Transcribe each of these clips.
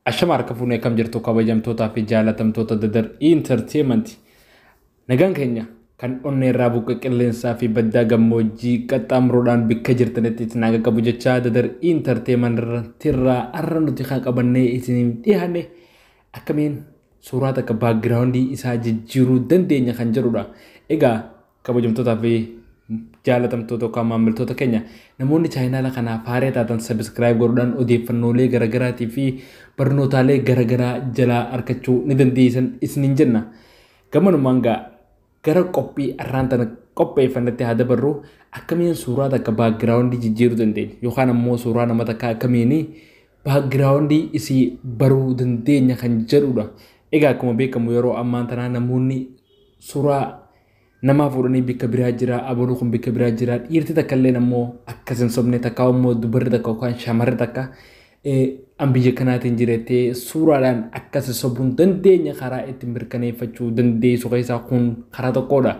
Ashama harka fuunee, akkam jirtu kabajamtootaa fi jaalatamtoota Dadar Entertainment? Nagaan keenya kan onnee irraa buqqee qilleensaa fi baddaa gammoojjii qaxxaamuruudhaan bakka jirtanitti isin haa qabu jechaa, Dadar Entertainment irraa har'a nuti kan qabannee isiniif dhiyaanne akkamiin suuraa takka backgroundii isaa jijjiiruu dandeenya kan jedhudha. Egaa kabajamtootaa fi jaalatamtoota yookaan maamiltoota keenya, namoonni channela kanaaf haaraa taatan subscribe godhuudhaan odeeffannoolee garaagaraatii fi barnootaalee garaagaraa jalaa argachuu ni dandeessan isiniin jenna. Gamanumaan gaa gara qophii har'aan tana qopheeffannetti haa dabarru. Akkamiin suuraa takka backgroundii jijjiiruu dandeenya yookaan ammoo suuraa nama takka akkamiin backgroundii isii baruu dandeenya kan jedhudha. Egaa akkuma beekamu yeroo ammaan tanaa namoonni suuraa namaa fuudhanii bakka biraa jira, abaluu kun bakka biraa jira, dhiirti takka illee ammoo akkas hin sobne takka immoo dubarri takka yookaan shamarri takka an biyya kanaatiin jirettee suuraadhaan akkas sobuun dandeenya karaa ittiin mirkaneeffachuu dandeessu keessaa kun karaa tokkodha.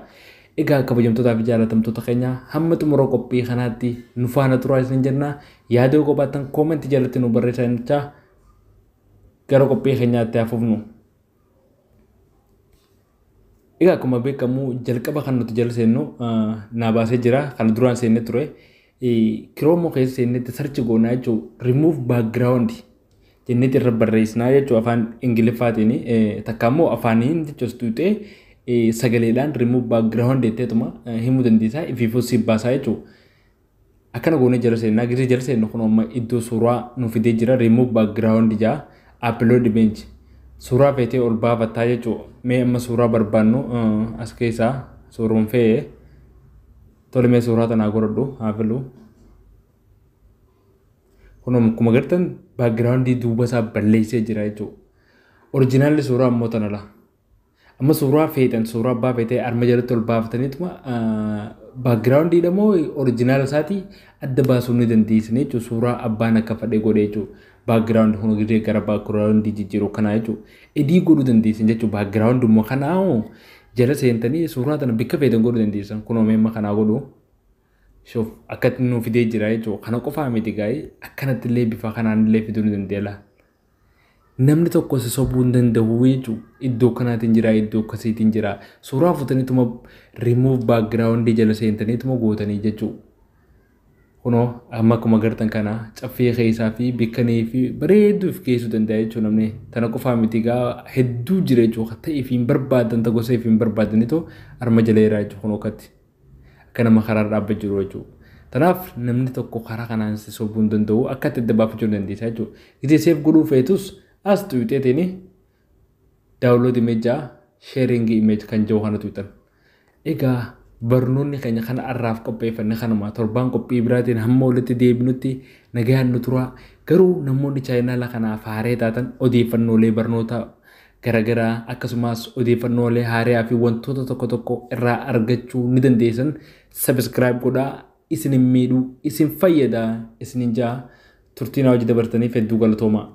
Egaa kabajamtootaa fi jaalatamtoota keenya, hamma xumura qophii kanaatti nu faana turaa isin jenna. Yaada yoo qabaattan commentii jalatti nu barreessaa jechaa gara qophii keenyaatti hafuufnu. Egaa akkuma beekamu jalqaba kan nuti jala seennu naa baasee jira. Kan duraan seennee ture. Chrome keessa seennetti search goonaa jechuun "remove background" jenneetti irra barreessinaa jechuun afaan Ingiliffaatiin, takka immoo afaaniin jechuus tuutee sagaleedhaan "remove background" jetteetuma himuu dandeessaa, ifiifuu si baasaa jechuudha. Akkana goonee jala seennaa. Gisee jala seennu kun amma iddoo suuraa nu fidee jira. "Remove background" jaa, "upload image", suuraa feetee ol baafattaa jechuudha. Mee amma suuraa barbaannu as keessaa suuruun fe'ee tole, mee suuraa tanaa godhadhu haa filu. Kun akkuma agartan backgroundii duuba isaa balleessee jira jechuudha. Originalli suuraa ammoo tanadha. Amma suuraa feetan, suuraa abbaa feetee arma jalatti ol baafataniituma backgroundiidha moo originala isaatii adda baasuu ni dandeessan jechuudha. Suuraa abbaan akka fedhe godhe jechuudha. Backgroundii kun gisee gara backgroundii jijjiiru kanaa jechuudha. Edit godhuu dandeessan jechuudha. Backgroundii immoo kanaa jala seentanii suuraa tana bakka feetan godhuu dandeessan. Kunoo mee amma kanaa godhu. Shoof akkatti nu fidee jira jechuudha. Kana qofaa miti gaa'ee, akkanatti illee bifa kanaan illee fiduu ni dandeenya. Namni tokko si sobuu hin danda'u jechuudha. Iddoo kanaatiin jira, iddoo akkasiitiin jira. Suuraa fuutaniituma "remove background" jala seentaniituma gootanii jechuudha. Kunoo amma akkuma agartan kana caffee keessaa fi bikkanii fi bareedduu of geessuu danda'a jechuudha namni. Tana qofaa miti gaa, hedduu jira jechuudha. Ta'ee fi hin barbaadan, ta gosa fi hin barbaadanitu arma jala jira jechuudha kunoo akkatti. Akka nama karaa dhaabbatu jiru jechuudha. Kanaaf namni tokko karaa kanaan si sobuu hin danda'u, akka itti adda baafachuu dandeessa jechuudha. Gisee save godhuu feetus as tuuteetiin "download image", "sharing image" kan jiru kana tuutan. Egaa barnoonni keenya kana har'aaf qopheeffanne kanuma. Torbaan qophii biraatiin hamma walitti deebinutti nagaan nu turaa. Garuu namoonni channela kanaaf haaree taatan odeeffannoolee barnoota garaagaraa akkasumas odeeffannoolee haaraa fi wantoota tokko tokko irraa argachuu ni dandeessan. Subscribe godhaa, isin hin miidhuu, isin fayyada isinin jaa. Turtii na hojii dabartaniif hedduu galatooma.